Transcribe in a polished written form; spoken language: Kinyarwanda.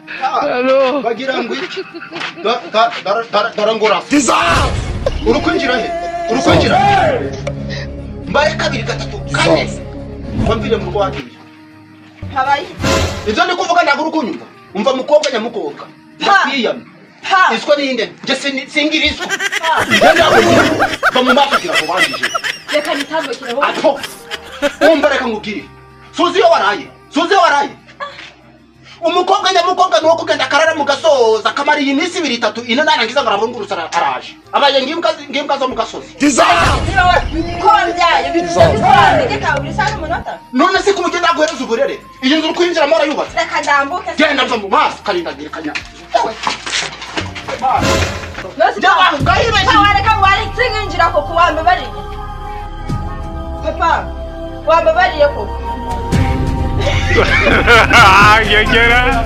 Hello. Bagira ngo iki? Dore ngo urasa. Uri kwinjira he? Uri kwinjira he? Mbaye kabiri, gatatu, kane, wamvire mu rugo wagiye. Habaye? Ibyo ndi kuvuga ntabwo uri kunyumva. Umva mukobwa nyamukobwa. Pa. Ndakwiyamye. Pa. Iswa ninde? Njye singira iswa. Njye ntabwo va mu maso, gira ngo wangije. Reka nitambukire. Ato, umva, reka nkubwire. Suzi iyo waraye, suzi iyo waraye. Umukobwa nyamukobwa ni uwo kugenda akarara mu gasozi, akamara iyi minsi 2, 3, 4, narangiza ngo arabungurutse, araje abaye nk'imbwa zo mu gasozi. Niba ko wabyaye bisobanura buri saha n'umunota. None se ku buryo naguhereza uburere, iyi nzu uri kwinjiramo warayubatse? Reka ndambuke. Genda, mva mu maso, karindagira kanya. Ewe. Nose Jya ngahibeshye. Papa, wareka waretse nkinjira koko? Wambabariye papa, wambabariye koko. Gera.